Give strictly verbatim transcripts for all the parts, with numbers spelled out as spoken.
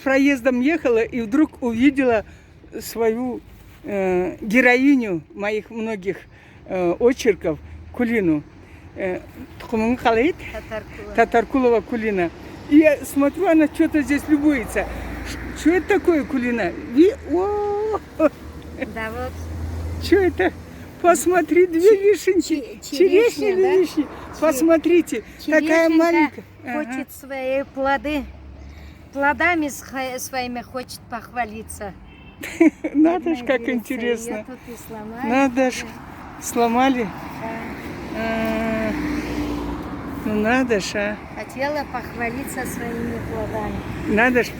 Проездом ехала и вдруг увидела свою, э, героиню моих многих, э, очерков, Кулину. Э, тукъумунг къалай эди? Татаркулова. Татаркулова Кулина. И я смотрю, она чё-то здесь любуется. Ш-, чё это такое, Кулина? Ви-, о! Да вот. Чё это? Посмотри, две вишенки. Че-, черешня, да? Черешня или вишня? Че-, посмотрите, какая маленькая. Черешенька. Ага. Хочет свои плоды, плодами сх-, своими хочет похвалиться. Надо ж, как интересно. Бедная девица, её тут и сломали. Надо ж, сломали. Да. А, ну надо ж, а. Хотела похвалиться своими плодами. Надо ж.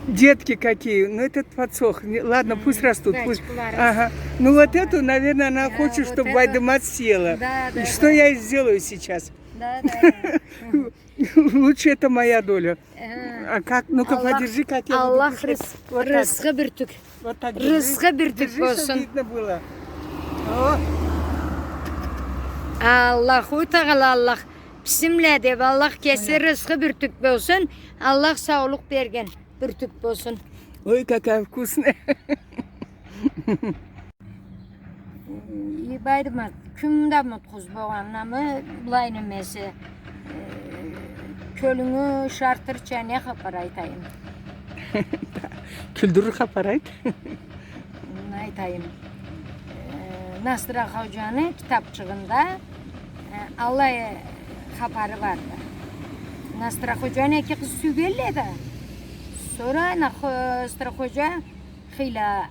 Детки какие. Ну, этот подсох. Не, ладно, пусть растут, пусть. Ага. Ну, вот эту, наверное, она хочет, чтобы Байдымат съела. Да, да, да. И что я ей сделаю сейчас? Да, да, да. Лучше это моя доля. Э, а как? Ну-ка, Аллах, подержи, как я буду кушать. Аллах рыз-, вот так. Рызкъы бюртюк. Вот так держи. Рызкъы бюртюк болсун. Держи, чтоб видно было. О. Аллаху Тагъала, Аллах бисмилля деп, Аллах кеси рызкъы бюртюк болсун. Аллах саулукъ берген бюртюк болсун. Ой, какая вкусная. И Байдымат, кюн да мутхуз болгъаннамы, былай немеси, э, кёлюнгю шартырча не хапар айтайым? Кюлдюрюр хапар айт. Не айтайым? Э, Настра Ходжаны китапчыгъында, э, аллай хапары барды. Настра Ходжаны эки къыз сюйгенле да. Сора Нахо-, Настра Ходжа хыйла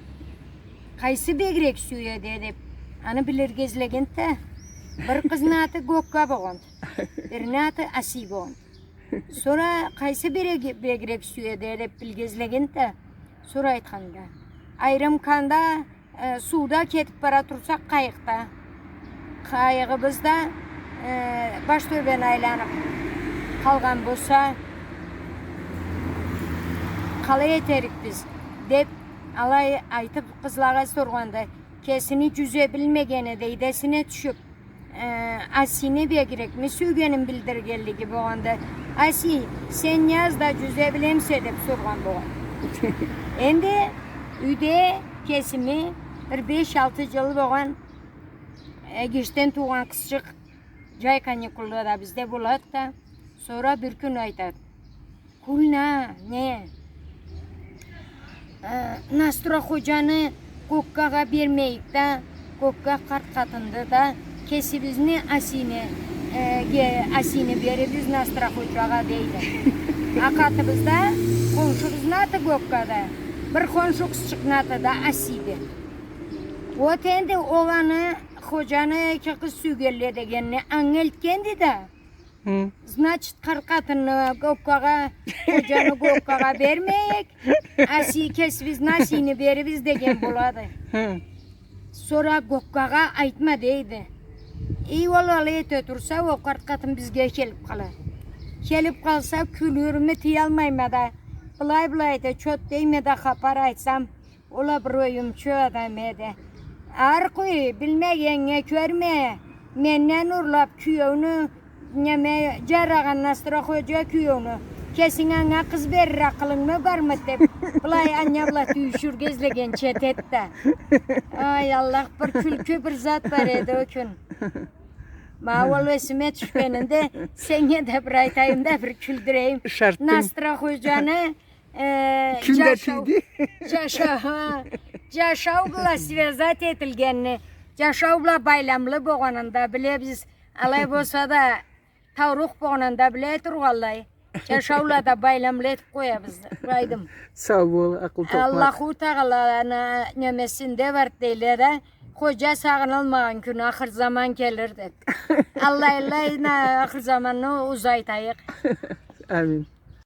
Къайсы бегирек сюеди деп, аны билирге излегенди да, бир къызны аты Гокка болгъанды, бирини аты Аси болгъанды. Сора къайсы бирек-, бегирек сюеди деп билирге излегенди да, сора айтханды: айрым канда, э, сууда кетип бара турсакъ къайыкъда, къайыгъыбыз да, э, баш тёбен айланып къалгъан болса, къалай этерикбиз деп, алай айтып, къызлагъа соргъанды. Кесини джюзе билмегени да эсине тюшюп, э, Асини бегирекми сюйгенин билдиргенлиги болгъанды. Аси, сен не аз да джюзе билемисе деп соргъан болгъан. Энди юйде кесими бир беш-алты джыл болгъан, э, эгешден туугъан къызчыкъ, джай каникулда да бизде болады да, сора бир кюн айтады. Кулина, не? Э, Настра Ходжаны Гоккагъа бермейик да, Гокка къарт къатынды да, кесибизни Асини, э, ге-, Асини берирбиз Настра Ходжагъа, дейди. А къатыбызда, къоншубузну аты Гоккады, бир къоншу къызчыкъны аты да Асиди. Вот энди ол аны Ходжаны эки къыз сюйгенле дегенни анга элтгенди да. Хы. Значит, къарт къатынны Гоккагъа, Ходжаны Гоккагъа бермейик, Аси-, кесибизни Асини берирбиз деген болады. Хы. Сора Гоккагъа айтма дейди. И ол алай эте турса, ол къарт къатын бизге келип къала. Келип къалса, кюлюрюмю тыялмайма да. Былай-былай да, чот дейме да, хапар айтсам, ол а бир оюмчу адам эди. Ары къой, билмегеннге кёрме, менден урлап киеуню, неме, джарагъан Настра Ходжа киеуню. Кесинг анга къыз берир акъылынгмы бармыды деп, былай анга бла тюйюшюрге излегенча этеди да. Ай, Аллах, бир кюлкю бир зат бар эди ол кюн. Ма ол эсиме тюшгенинде, сеннге да бир айтайым да, бир кюлдюрейим. Шартдынг. Настра Ходжаны Э, кюн да джашау, тюйдю. Джашау, ха, джашау бла связать этилгенни, джашау бла байламлы болгъанын да билебиз. Алай болса да, тауруху болгъанын да биле тургъанлай, джашау бла да байламлы этип къоябыз, Байдым. Сау бол, акъыл токъмакъ. Аллаху Тагъаланы немесинде бар дейле да, Ходжа сагъынылмагъан кюн ахыр заман келир деп. Аллай, Аллай, на, ахыр заманны узайтайыкъ. Амин.